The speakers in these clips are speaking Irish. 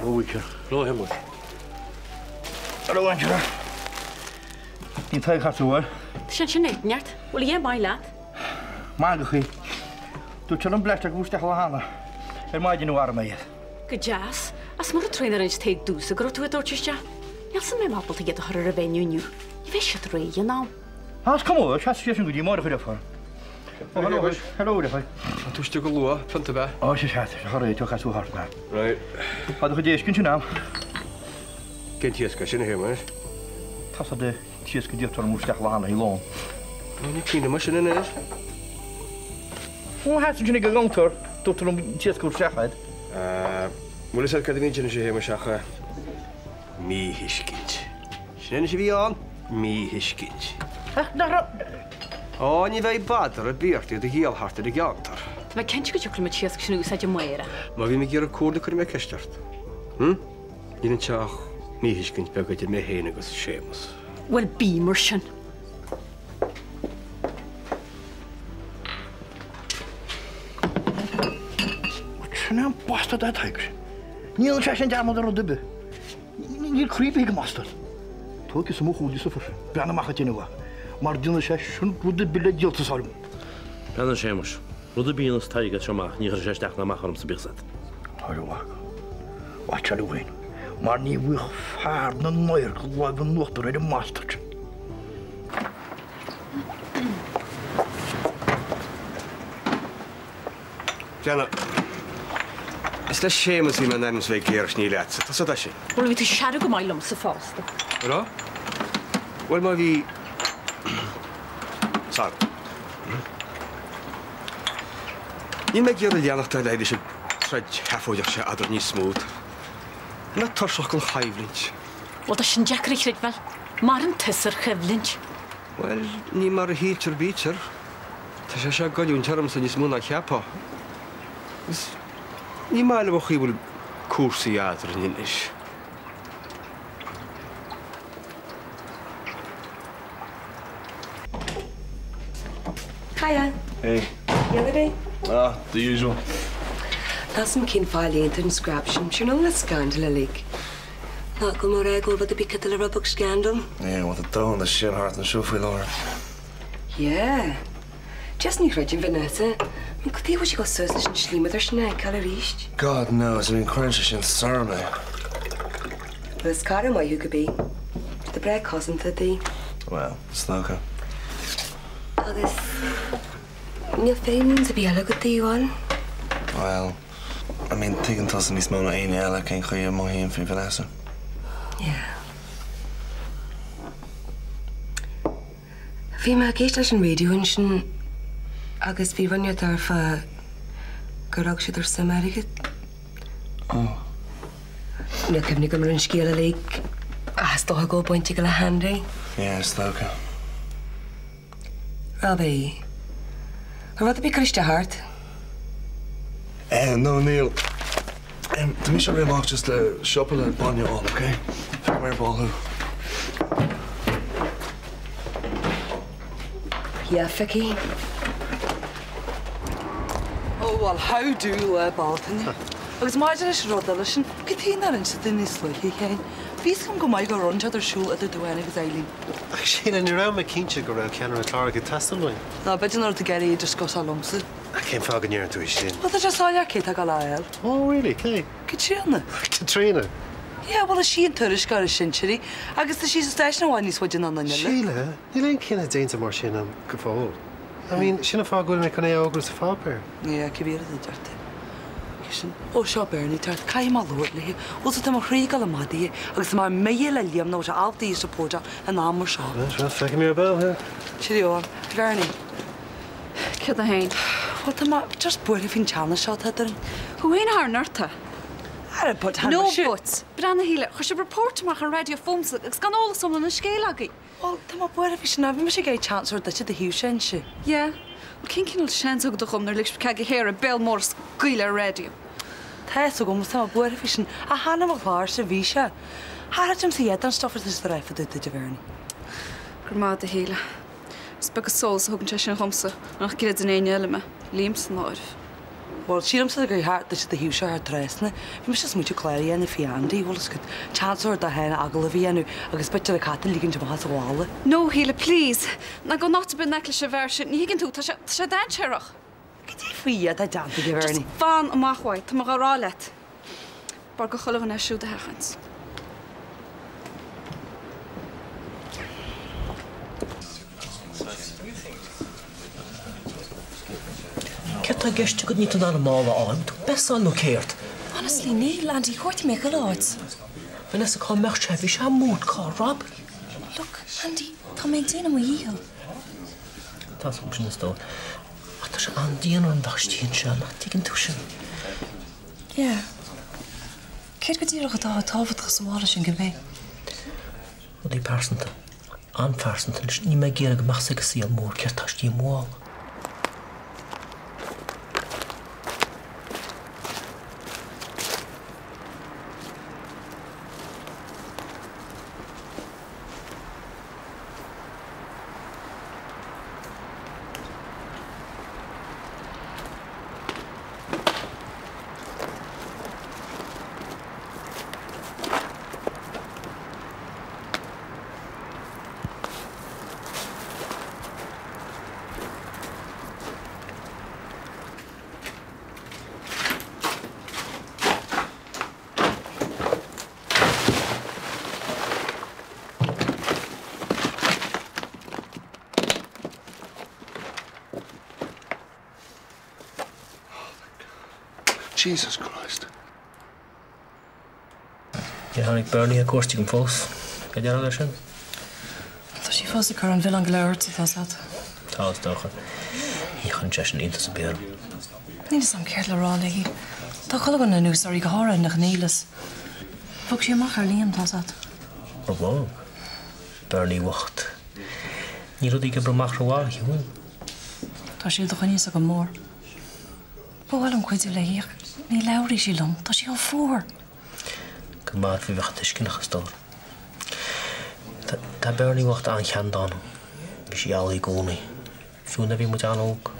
a mhuintir. Hello, a Shéamuis. Hello, Angela. Níl Tadhg thart a bhfuil? Tá sé ansin ag neart. Bhfuil a dhath maith leat? Maith go chaoi. Dúirt sé liom bleaist acu isteach ó cheana ar maidin ó mharaigh mé iad. Go deas. As mura tréan ar inis Tadhg domhsa go raibh tú á dtabhairt isteach. Níl 's an mbeidh mé ábalta iad a chur ar an mhenu inniu. Ní bheidh siad réidh in am. Ah, is cuma, seasfaidh sé sin go dtí amárach a deirfiúr. Oh, hello, hello, a deirfiúr. Tá tú istigh go luath, pionta ab ea? Ó, sea, sea, tá sé chomh réidh, as thart mé. Right. Tá do chuid éisc ansin a'm. Cén t-iasc é sin, a Shéamuis? Tá sé de t-iasc a d'iarr orm isteach lá cheana, lón. Ó, ní cuimhin liom é sin anois. Ó, sheas ansin ag an gcounter, dúirt tú liom t-iasc a thabhairt isteach agat. Bhfuil fhios agat cad a bhí ansin anois, a Shéamuis, ach míthuiscint. Sin é anois a bhí ann, míthuiscint. Ach nach raibh. Ó, ní bheidh bother ar bith ort iad a dhíol thart ar an gceantar. Tá mé cinnte go dtiocfaidh liom an t-iasc sin a úsáid amárach. Má bhím ag iarraidh comhairle cuirfidh mé ceist ort. Hm? Níl anseo ach míthuiscint beag idir mé féin agus Séamus. Bhuel, bí mar sin. Sin é an bastard é Tadhg sin. Ní dhéanann sé sin dearmad ar rud ar bith. Níl croí ar bith ag an mbastard. Tóg is mo chúl sa fuirse. Breathnaigh amach ag déanamh mhaith. Mar déanfaidh sé sin rud ar bith le díoltas orm. Breathnaigh a Shéamuis. Rud ar bith a dhéanfas Tadhg as seo amach ní chuirfidh sé isteach ná amach ormsa bíodh 's agat. Tá a mhac. Watch out féin. Mar ní bhfuigheadh fear na n-adharc láimh in uachtar ar an mbastard sin. Breathnaigh. Is le Séamus a bhí mé in ainm is a bheith géar is ní leatsa. Tá 's agat é sin. Bhuel, bhí tú searbh go maith liomsa fosta. An raibh? Bhuel, má bhí. Sorry. Níl mé ag iarraidh leanacht ar aghaidh leis an troid sheafóideach seo eadrainn níos mó. Tá mé tuirseach den choimhlint. Bhuel, tá sin deacair a chreidbheáil. Maireann tusa ar choimhlint. Bhuel, ní mar a shíltear a bítear. Tá sé seo ag goilliúint ormsa níos mó ná a cheapfá. Agus ní maith liom an chaoi a bhfuil cúrsaí eadrainn anois. Hiya. Hey. The other day? Ah, the usual. Níl 's a'm cén fáth a léann tú an scrap sin, sure nó le scandal uilig. Nach go mór é go bhfuil rud ar bith ciotal le rud beag scandal. Yeah, well tá domhan de sin thart anseo faoi láthair. Yeah. Just ní chreidim Vanessa. I mean, cad chuige a bhfuil sí ag dul suas leis an slíomadóir sin a fheiceáil arís? God knows, I mean, cuireann sé sin soir mé. Bhuel, is cara maith thú cibé. Tá breá cosanta di. Well, is dócha. Agus níl feelings ar bith eile agat di, an bhfuil? Well, I mean, tuigeann tusa níos mó ná éinne eile cén chaoi a mothaím faoi Vanessa. Yeah. Bhí mé ag éisteacht leis an raidió ansin agus bhí rud inteacht ar fá gur thug siad ar suim airgid. Oh. Níl cuimhne agam ar an scéal uilig ach is dócha go bhfuil baint aige le hAndy. Yeah, is dócha. Robbie, an raibh rud ar bith ag cur isteach ort? Eh, no, níl. Tá mise ag rith amach just le siopa le bainne a fháil, ok? Feicfidh mé ar ball thú. Yeah, feicfidh. Oh well, how do Lá Bealtaine? Agus maidir leis an rud eile sin, cad chuige nár inis tú níos luaithe, a Sheáin? Bhí fhios agam go maith go raibh rud inteacht ar siúl idir tú féin agus Eileen. Ach Síle, ní raibh mé cinnte go raibh ceannaire clár ag teastáil uainn. Ná b'fhéidir nach raibh tú ag iarraidh é a discussáil liomsa. Ach cén fáth go ndeireann tú é sin? Bhuel, tá sé soiléir cé tá ag dul á fháil. Oh really? Cé? Caitríona. Caitríona? Yeah, bhuel is í an tuairisceoir is sinsearaí agus tá sí sa stáisiún i bhfad níos faide ná an duine eile. Síle, níl aon cinneadh déanta mar sin ann go fóill. I mean, sin an fáth go bhfuil mé chun é a fhógrú sa pháipéar. Yeah, cibé rud a deir tú. Sin. Ó, seo Bernie ag teacht, caithfidh mé labhairt léi. Bhuel, so tá mo chroí ag dul amach di agus tá mé imithe le Liam nach bhfuil sé ábalta í a supportáil in am mar seo. Right, well, feicfidh mé ar ball thú. Cheerio, Bernie. Céard é féin? Bhuel, tá mé just buartha faoin teannas seo atá eadrainn. Thú féin a tharraing ort é. Ara, but tá No mise. buts. Breathnaigh, a Shíle, chuir sibh report amach ar an raidió fúmsa agus gan eolas iomlán an scéil agaibh. Bhuel, tá mé buartha faoi sin, bhí mise ag iarraidh chance a thabhairt duit i do thaobhsa inse. Yeah. Bhuel, cén cineál seans a thugadh dhom nuair a lig sibh cead do Shéara béal mór a scaoileadh ar an raidió? Tá fhios agam, tá mé buartha faoi sin, ach chan i mo chlársa a bhí sé. Thar sa dhéadán stuff is the ref a dúirt duit, a Bhernie. Go raibh maith agat, a Shíle. Is beag an sólás a thugann sé sin dhomsa, nach gcreideann éinne eile mé, Liam san áireamh. Bhuel, sílimse gur cheart duit do thaobh seo a chur trasna. Bhí mise ag smaointiú clár a dhéanamh faoi Andy, bhfuil fhios agat, chance a thabhairt dó féin agallamh a dhéanamh agus b'fhéidir an cat a ligint amach as an mhála. No, Shíle, please. Ná gabh in áit ar bith in aice leis an bhfear sin. Ní thuigeann tú, tá sé, tá sé dainséarach. Cad é faoi atá déanta aige, Just Bernie? fan amach uaidh, tá mé dhá rá leat. B'fhearr do chuile dhuine é siúd a sheachaint. Céard tá i gceist agat níl tú in ann an mála a fháil? An bhfuil tú ag messáil nó céard? Honestly, níl, Andy, chuartaigh mé chuile áit. Bhfuil fhios cá mbeadh sé, bhí sé i mboot carr Robbie. Look, Andy, tá mé ag déanamh mo dhícheall. Tá fhios agam sin a stór. Ach tá sé an-dian orm bheith istigh anseo, nach dtuigeann tú sin? Yeah. Céard go díreach atá tábhachtach sa mhála sin, cibé? Rudaí pearsanta. An-phearsanta. Anois, níl mé ag iarraidh go mbeadh fhios ag an saol mór céard tá istigh i mo mhála. Jesus Christ. Níor tháinig Bernie ar cuairt agam fós. Cad a déarfá leis sin? Tá sí fós ag cur an mhilleáin go léir ortsa, tá 's agat. Tá, is dócha. Ní chuireann sé sin iontas ar bith orm. Níl 'fhios a'm céard le rá léi. Tá chuile dhuine anuas uirthi, go háirithe na Gneelas. Bhog sí amach ar Liam, tá 's agat. Ó bhog? Bernie bhocht. Níl rudaí ag oibriú amach rómhaith, an bhfuil? Tá sí i do choinne-sa go mór. Ba mhaith liom cuidiú léi ach ní labhraíonn sí liom, tá sí chomh fuar. Go mairfí bheadh tuisceanach, a stór. Tá Bernie bhocht an-cheanndána. Bhí sí amhlaidh i gcónaí. Fiú nuair a bhí muid an-óg.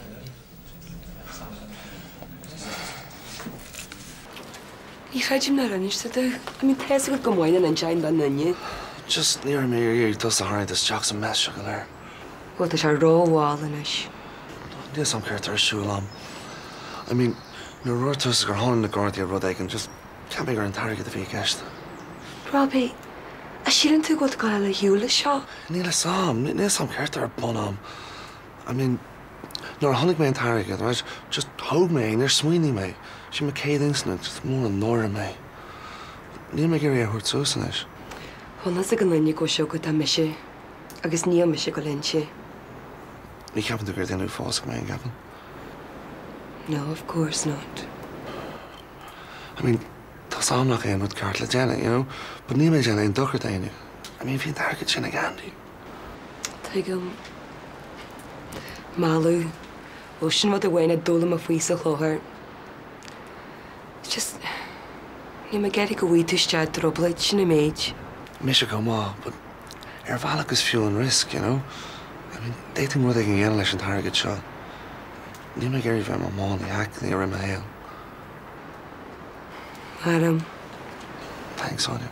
Ní chreidim nár inis tú domh. I mean, tá fhios agat go maith nach n-inseoinn do dhuine. Just ní raibh mé ag iarraidh tusa a tharraingt isteach sa mess seo go léir. Bhuel, tá sé rómhall anois. Níl 'fhios a'm céard tá ar siúl a'm. I mean, nuair a dúirt tusa gur tháinig na Gardaí ar rud éigin, just cheap mé gur an t-airgead a bhí i gceist. Robbie, a' síleann tú go bhfuil tú ag gabháil ar shiúl leis seo? Níl 'fhios a'm, níl 'fhios a'm céard tá ar bun a'm. I mean, nuair a chonaic mé an t-airgead, right, just thóg mé é, níor smaoinigh mé. Sin mo chéad instinct, just mór an náire mé. Níl mé ag iarraidh é a thabhairt suas anois. Tá fhios ag an duine go bhfuil sé agat, tá mise, agus níl mise ag gabháil a inse. Ní cheapann tú gur duine uafásach mé, an gceapann? No, of course not. I mean, tá 's a'm nach é an rud ceart le déanamh, you know, but níl mé ag déanamh aon dochar d'éinne. I mean, bhí an t-airgead sin ag Andy. Tuigim. Mealladh. Bhuel, sin rud amháin a d'fhoghlaim mé faoi sa chlochar. It's just, níl mé ag iarraidh go bhfaighidh tú isteach i dtrioblóid, sin an méid. Mise chomh maith, but ar bhealach is fiú an risk, you know? I mean, d'fhéadfainn rud éigin a dhéanamh leis an t-airgead seo. Níl mé ag iarraidh bheith i mo mhálaí haicní i rith mo shaoil. Maram. Thanks, Áine.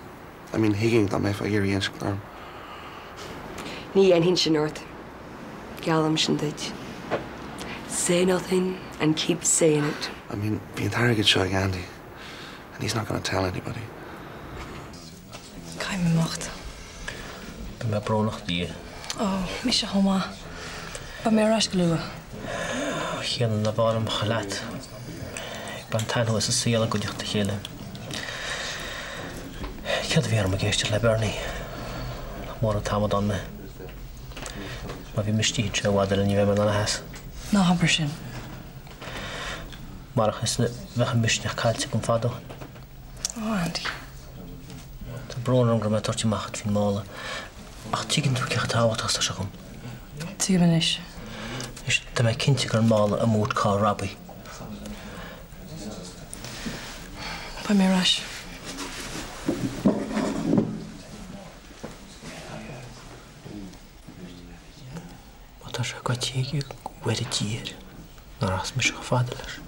I mean, thuigfinn dá mbeifeá ag iarraidh inseacht orm. Ní dhéanfainn sin ort. Geallaim sin duit. Say nothing and keep saying it. I mean, bhí an t-airgead seo ag Andy and he's not gonna tell anybody. Caithfidh mé imeacht. Beidh mé brónach i do dhiaidh. Ó, mise chomh maith. Beidh mé ar ais go luath. Chéanna le bheith amach leat. Ag baint taitneamh as an saol i gcuideachta a chéile. Céard a bhí orm ag éisteacht le Bernie? Nach mór an t-amadán mé. Má bhím istigh anseo i bhfad eile ní bheidh mé in ann a sheasamh. Ná habair sin. Marach thusa bheadh an misneach caillte agam fada ó shin. Ó, Andy. Tá brón orm go raibh mé ag tabhairt amach duit faoin mála, ach tuigeann tú cé chomh tábhachtach is atá sé dhom. Tuigim anois. Anois, tá mé cinnte go raibh an mála i mboot carr Robbie. Beidh mé ar ais. Má tá sé goidte aige, go bhfoire Dia air, nár sheas mise chomh fada leis.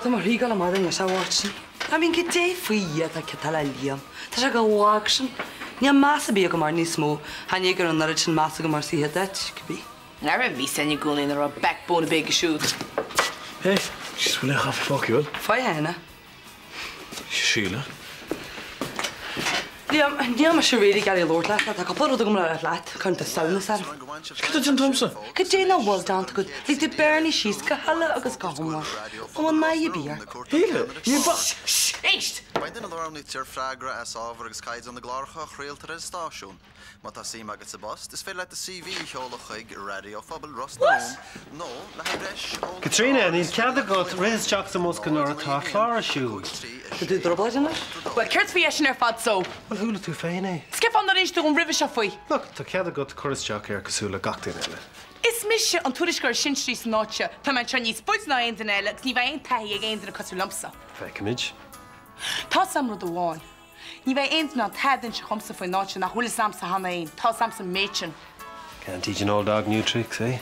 tá mo chroí ag dul amach anois, a Mháirtín. I mean, goidé faoi Dhia atá ciontach le Liam? Tá sé chomh lag sin. Níl meas ar bith agam air níos mó. Chan é go raibh an oiread sin meas agam air sa chéad áit, cibé. An raibh fhios againn i gcónaí nach raibh backbone ar bith aige siúd. Hey, jeez, bhfuil aon chaife fágtha, bhfuil? Faigh cheana. Síle. Liam, níl mise really ag iarraidh labhairt leat, tá cúpla rud agam le rá leat, cuireann tú samhnas orm. Cad tá déanta agamsa? Cad é nach bhfuil déanta agat? Lig tú Bernie síos go huile agus go hiomlán. An bhfuil náire ar bith ort? Shíle, ní ba. Shh! Éist! Beidh duine a roghnaítear freagrach as ábhar agus caighdeán na gcláracha a chraoltar ar an stáisiún. Má tá suim agat sa bpost, is féidir leat do CV a sheoladh chuig Raidió Phobail Ros na Rún nó le haghaidh breis eolais Caitríona, níl cead agat rith isteach sa mbosca nuair atá clár ar siúl. Tá tú i dtrioblóid anois? Bhuel, céard faoi é sin ar fad so? Bhuel, chuala tú féin é. 'S cén fáth nár inis tú dhom roimhe seo faoi? Look, tá cead agat cur isteach air cosúil le gach duine eile. Is mise an tuairisceoir is sinsearaí san áit seo. Tá mé anseo níos faide ná aon duine eile agus ní bheidh aon taithí ag aon duine cosúil liomsa. Feicfimid. Tá's a'm rud amháin. Ní bheidh aon duine in ann tada a inse dhomsa faoin áit seo nach bhfuil fhios a'msa cheana fhéin. Tá's a'msa an méid sin. Can't teach an old dog new tricks, eh?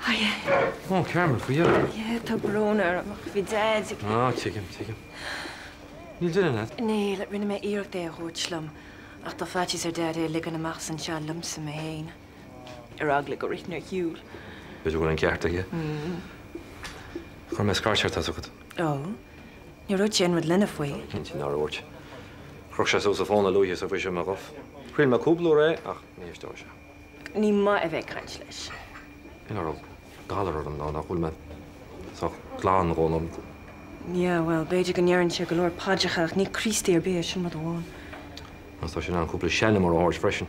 Hiya. Ó, Carmel, faoi dheireadh. Yeah, tá brón orm ach bhí Dad ag. Á, tuigim, tuigim. Níl duine leat? Níl, rinne mé iarracht é a thabhairt liom, ach tá faitíos ar Dad é a ligean amach as anseo liomsa mé féin. Ar eagla go rithfinn ar shiúl. B'fhéidir go bhfuil an ceart aige. Chuir mé scairt air, tá's agat. Ó, níor dhúirt sé aon rud linne faoi. Cinnte nár dhúirt. Chroch sé suas a fón a luaithe is a bhris sé mo ghuth. Thriail mé cúpla uair é, ach ní éisteoidh sé. Ní maith a bheith ag caint leis. Ní nach raibh galar orm ná nach bhfuil mé sách glan dhó nó. Yeah, bhuel, b'fhéidir go ndeireann sé go leor paidreacha ach ní Críostaí ar bith é, sin rud amháin. Agus tá sé in ann cúpla seanmóir a thabhairt freisin.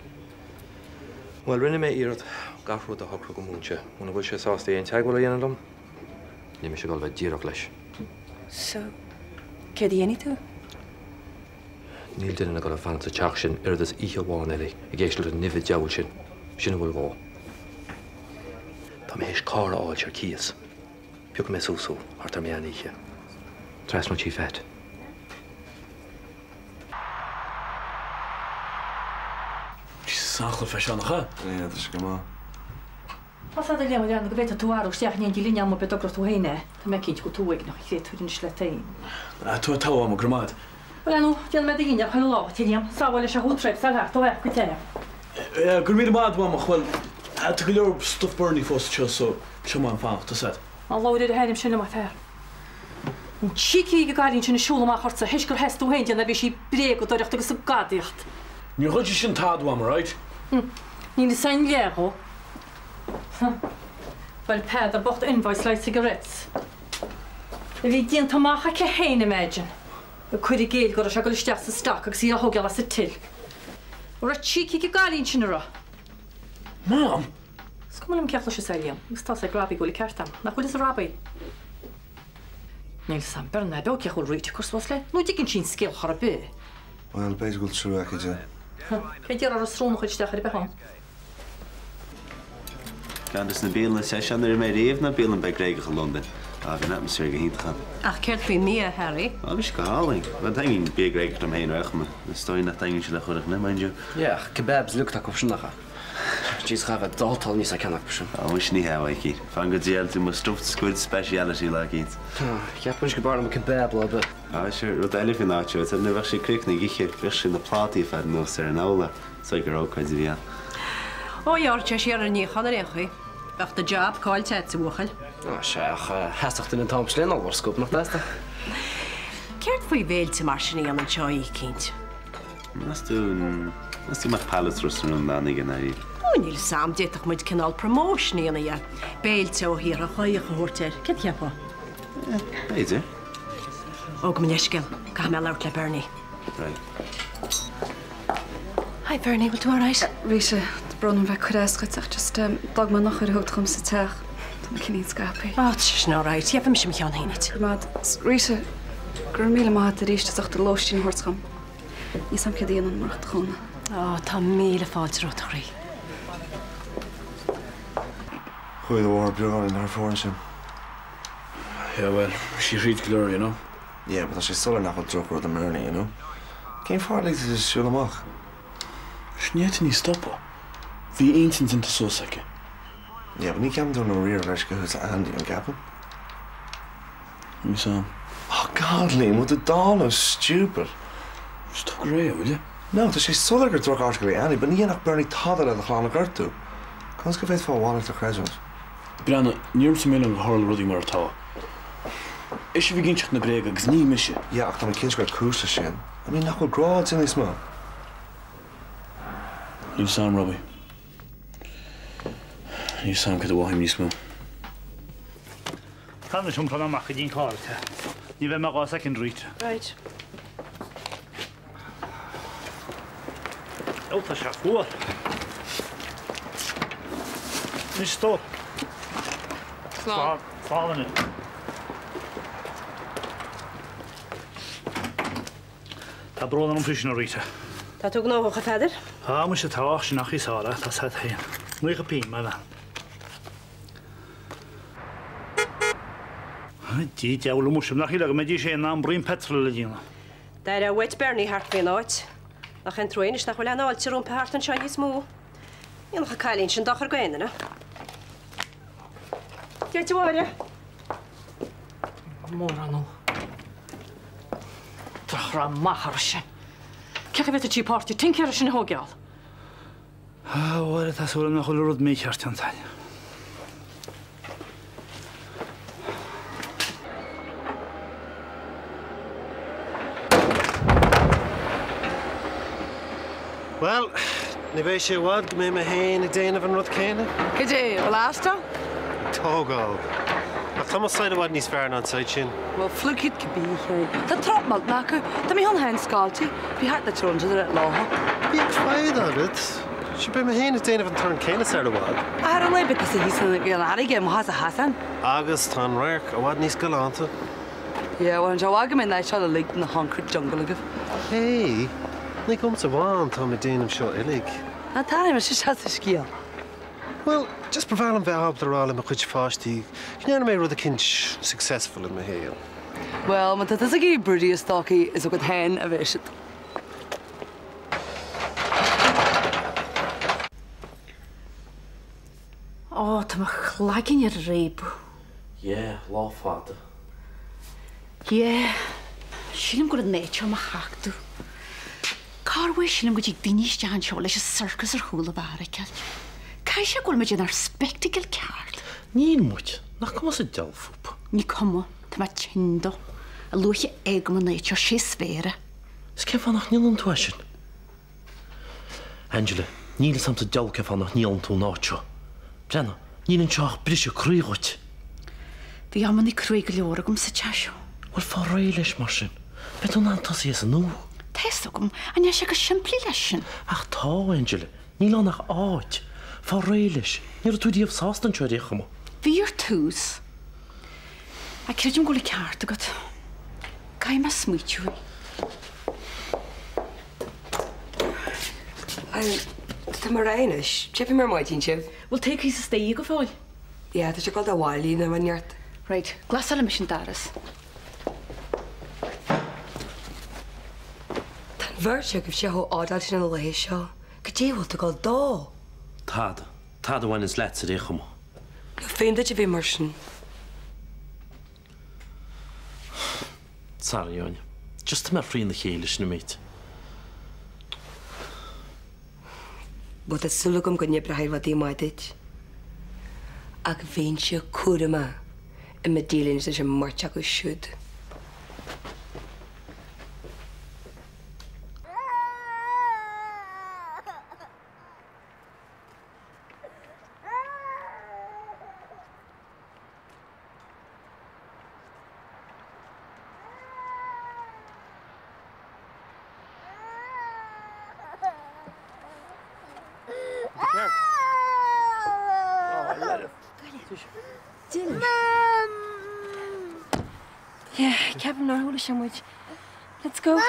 Bhuel, rinne mé iarracht gach rud a shocrú go múinte. Muna bhfuil sé sásta aon teagmháil a dhéanamh liom, níl mise ag dul a bheith díreach leis. So, céard a dhéanfaidh tú? Níl duine ag dul a fanacht sa teach sin oiread is oíche amháin eile ag éisteacht leis an nimh diabhail sin. Sin a bhfuil dhó. Tá mé théis carr a fháilt ar cíos. Piocfaidh mé suas thú thart ar meán oíche. Trasna tí Phat. Jesus, an-chluiche é seo, nach ea? Yeah, tá sé go maith. Tá's a'd a Liam, go bhféadfadh tú athrú isteach in éindí linn am ar bith a dtogródh tú féin é. Tá mé cinnte go bhfuil tú uaigneach, a chréatúir, anois leat féin. Ah, tá togha agam, go raibh maith a'd. Bhuel, ar ndóigh, déanfaidh mé do dhinnéar chuile lá dhuit, a Liam. Sábháilfidh sé thú tripseáil thart ó thigh go teach. Eh, go raibh míle maith a'd, Mama, bhuel, tá go leor stuff Bernie fós anseo, so seo maith an fanacht, tá's a'd. Ná labhair ar a hainm sin liom, a fear. An cheek a bhí ag an gcailín sin ag siúl amach ortsa, théis gur sheas tú féin di nuair a bhí sí ag bréagadóireacht agus ag gadaíocht. Níor ghoid sí sin tada uaim, alright? Hm. Níl fhios a'inn leath dhó. Huh. Bhuel, Peadar bocht invoice le cigarettes. A bhí déanta amach aici féin, imagine. Ag cur i gcéill go raibh sé ag dul isteach sa stoc agus í á thógáil as an till. An raibh cheek ag an gcailín sin, an raibh? Mam! Is cuma liom cé a chloisfeas é, Liam, agus tá's ag Robbie go bhfuil an ceart a'm. Nach bhfuil fhios ag Robbie? Níl fhios a'm Berna beo cén chaoi a bhfuil Rita ag cur suas leis, nó an dtuigeann sí an scéal chor ar bith. Bhuel, b'fhéidir go bhfuil trua aici di. Cé déarfá a raibh srón a chuir isteach ar bith ann? Ceann des na bialanna is deise inar ith mé riamh ná bialann beag Gréagach i Londain. Ah, bhí an atmaisféar go hiontach ann. Ach céard faoin mbia, Harry? Ah, bhí sé go hálainn. Bhuel, taitníonn bia Gréagach liom féin ar aon chuma. Is dóigh nach dtaitníonn sé le chuile dhuine, mind you. Yeah, ach kebabs uilig atá acu sin, nach ea? Jeez, chaithfeá bheith dátáil níos ná ceann acu sin. Á, muise ní hea, a Mhaidhcí. Fan go dtí a fhaighidh tú mo stuffed squid speciality lá eicínt. Cheapfainnse go mb'fhearr liom kebab lá ar bith. Á, sure, rud eile faoin áit seo, nuair a bheadh siad críochnaithe ag ithe, bhíodh siad na plátaí ag fad anuas ar an urlár. Is dóigh gur ócáid a bhí ann. Ó, ghearrfadh sé siar ar an níochán ar aon chaoi. Bheadh do job caillte agat, a bhuachaill. Á, sea, ach sheasfadh duine an t-am sin lena horoscope, nach dteastódh? Céard faoi bhéilte mar sin a dhéanamh anseo oíche eicínt? Meas tú, meas tú an mbeadh Palace Ros na Rún in ann aige i ndáiríre? Ó, níl 'fhios a'm, d'fhéadfadh muid cineál promotion a dhéanamh dhe. Béilte ó thíortha Chaoch a thabhairt air. Céard a cheapfá? Eh, b'fhéidir. Ó, gabh mo leithscéal, caithfidh mé labhairt le Bernie. Right. Hi Bernie, bhfuil tú alright? Rita, tá brón orm bheith ag cur as dhuit ach just d'fhág mé an eochair a thug tú dhom sa teach. Tá mé cineál scaipthe. Á, tá sé sin alright, gheobhaidh mise mo cheann féin duit. Go raibh maith agat. Rita, go raibh míle maith agat arís as ucht an lóistín a thabhairt dhom. Níl 'fhios a'm céard a dhéanfainn murach do chúnamh. Á, tá míle fáilte romhat, a chroí. Chuaigh do mháthair beagáinín thar fóir ansin. Yeah, well, sí thríd go leor, you know. Yeah, but tá sé soiléir nach bhfuil drochrud i mBernie, you know. Cén fáth ar lig tú di siúl amach? Ní fhéadfainn í a stopadh. Bhí a intinn déanta suas aici. Yeah, but ní ceapann tú i ndáiríre leis go thuas le Andy, an gceapann? Níl a fhios a'm. Oh God, Liam, bhfuil tú dall nó stupid? Just tóg ar é, will you? No, tá sé soiléir gur droch-article é Andy, but ní dhéanfadh Bernie tada le do chlann a ghortú. Conas go bhféadfá a mhalairt a chreidiúint? Breathnaigh, ní ormsa an milleán gur tharla rudaí mar atá. Ise a bhí ag inseacht na bréige agus ní mise. Yeah, ach tá mé cinnte go raibh cúis leis sin. I mean, nach bhfuil grá duit níos mó? Níl a fhios a'm, Robbie. Níl a fhios a'm cad a mhothaím níos mó. Tá anois iompar amach go dtí an carr te. Ní bheidh mé 2 soicind Rita. Right. Ó, tá sé fuar. Anois stop. Slán. Slán anois. Tá brón orm faoi sin, a Rita. Tá tú gnóthach, a Pheadair? Tá, muise, tá, ach sin ach í sára, tá said féin. 90 pingin, mar bhean. Dia diabhal muise, nach shílfeá go mbeidís in ann braon petrol a dhéanamh. D'airfeá uait Bernie thart faoin áit. Nach é an trua anois nach bhfuil aon fháilte rompu thart anseo níos mó. Ní dhéanfadh an cailín sin dochar d'aon duine. Dia duit a Mháire. Mórán ó. Drochrath maith orthu sin. Cén chaoi a bhféadfadh sí páirtí tincéara sin a thóigeáil? A Mháire, tá súil agam nach bhfuil rud mícheart déanta againn. Bhuel, ní bheidh sé i bhfad go mbeidh mé féin ag déanamh an rud céanna. Cad é, bhfuil Ag tógáil. Ach tá mo side i bhfad níos fearr ná an side sin. Bhuel, fliuch iad cibé, Tá trup millteanach acu. Tá mé chun féin scáilte. Bhí thart le trónta de láthair. Bíodh foighid agat. Sea, beidh mé féin ag déanamh an turn céanna sar i bhfad. Ach ar an lae, beidh tusa thíos in an fharraige amuigh as a chasán. Agus tá an radharc i bhfad níos galánta. Yeah, bhuel, anseo fhágfaidh mé an áit seo uilig do na concrete jungle agaibh. Hey, ní dhomsa amháin táim ag déanamh seo uilig. Ná tarraing mise isteach sa scéal. Bhuel, just ba bhreá liom bheith ábalta a rá le mo chuid pháistí go ndearna mé rud eicínt successful i mo shaol. Bhuel, má tá tusa ag iarraidh broody a stócaigh, is agat féin a bheidh siad. Ó, tá mo chlaigeann ar réabadh. Yeah, lá fada. Yeah, sílim go bhfuil an áit seo i mo thachtadh. Cár mhaith sílim go dtig daoine isteach anseo leis an sorcas ar chúl an bheáir a fheiceáil. Caithfidh sé go bhfuil muid inár spectacle ceart. Níl muid. Nach cuma sa diabhal fúthu. Ní cuma. Tá mé tinn dó. A luaithe a fhágaim an áit seo, sé sféar é. Is cén fáth nach ndéanann tú é sin? Angela, níl fhios a'm sa diabhal cén fáth nach ndíolann tú an áit seo. Breathnaigh, níl anseo ach briseadh croí dhuit. Bhí amannaí cruaidh go leor agam sa teach seo. Bhuel, fáil réidh leis mar sin. Beidh tú in ann tosaí as an nua. Tá fhios agam, ach níl sé chomh simplí leis sin. Ach tá, Angela. Níl ann ach áit. Fáil réidh leis. Ní raibh tú riamh sásta anseo ar aon chuma. Bhí ar tús. Ach creidim go bhfuil an ceart agat. Caithfidh mé smaoitiú faoi. Tá mé réidh anois. Tífidh mé ar maidin sibh. Bhfuil tú thíos istigh go fóill? Yeah, tá sé ag dul abhaile nó mo neart. Right, glasálfaidh mise an doras. Tá an bheirt agaibhse chomh fhadal sin an lae seo. Cad é a bhfuil tú ag dul dó? Tada. Tada a bhaineanns leatsa ar aon chuma. Ní féin duit a bheith mar sin. Sorry, Áine. Just tá mé thrína chéile sin an méid. Bhuel, tá súil agam go n-oibreoidh rudaí amach duit. Ach bheinnse cúramach i mo dealings leis an mbeirt acu siúd. Ceapaim nár chuala sé muid. Let's go.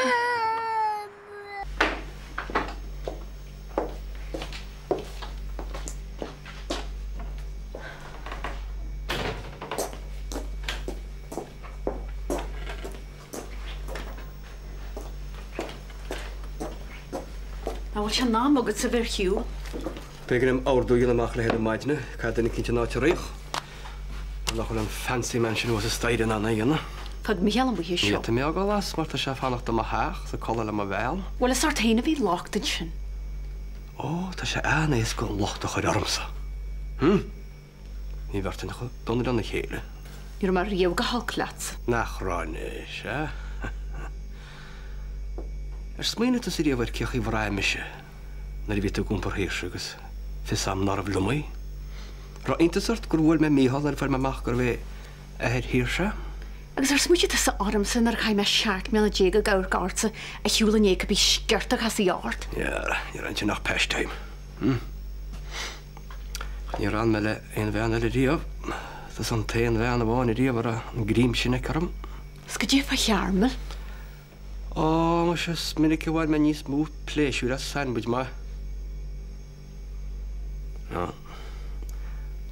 Nach bhfuil sé in am agatsa bheith ar shiúl? B'éigean dom ordú a dhéanamh amach léi ar maidin caithfidh duine eicínt an áit a fhraoch. Mar nach bhfuil an fancy man sin thuas an staighre in ann é a dhéanamh. Fág Mícheál amuigh as Ní seo. fhéadfaidh mé a fhágáil as mar tá sé ag fanacht i mo theach is ag codladh le mo bhean. Bhuel is ort féin a bhí locht ansin. Ó, tá sé an-éasca an locht a chur ormsa. Hm? Ní bheirtinn chomh dona lena chéile. Ní raibh mé riamh go holc leatsa. Nach raibh anois, eh? Ar smaoinigh tusa riamh ar cén chaoi a bhraith mise nuair a bhí tú ag iompar Shaoirse agus fios a'm nárbh liom í? Raibh iontas ort gur bhuail mé Mícheál nuair a fuair mé amach gurbh é athair Shaoirse? Agus ar smaoitigh tusa ormsa nuair a chaith mé 17 mbliana ag amharc ortsa ar shiúl i ndiaidh cibé sciorta a chasfaí ort? Ní raibh ansin ach pastime. Hm? Ach níor fhan mé le aon bhean eile riamh. Tusa an t-aon bhean amháin ariamh a raibh an greim sin aici orm. 'S goidé fá Chearmail. Ó, muise, is minic a bhain mé níos mó pléisiúir as sandwich maith. Ná.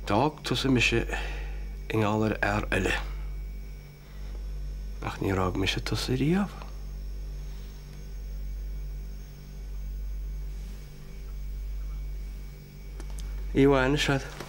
D'fhág tusa mise i ngeall ar fhear eile. Ach níor fhág mise tusa riamh. Oíche mhaith anois.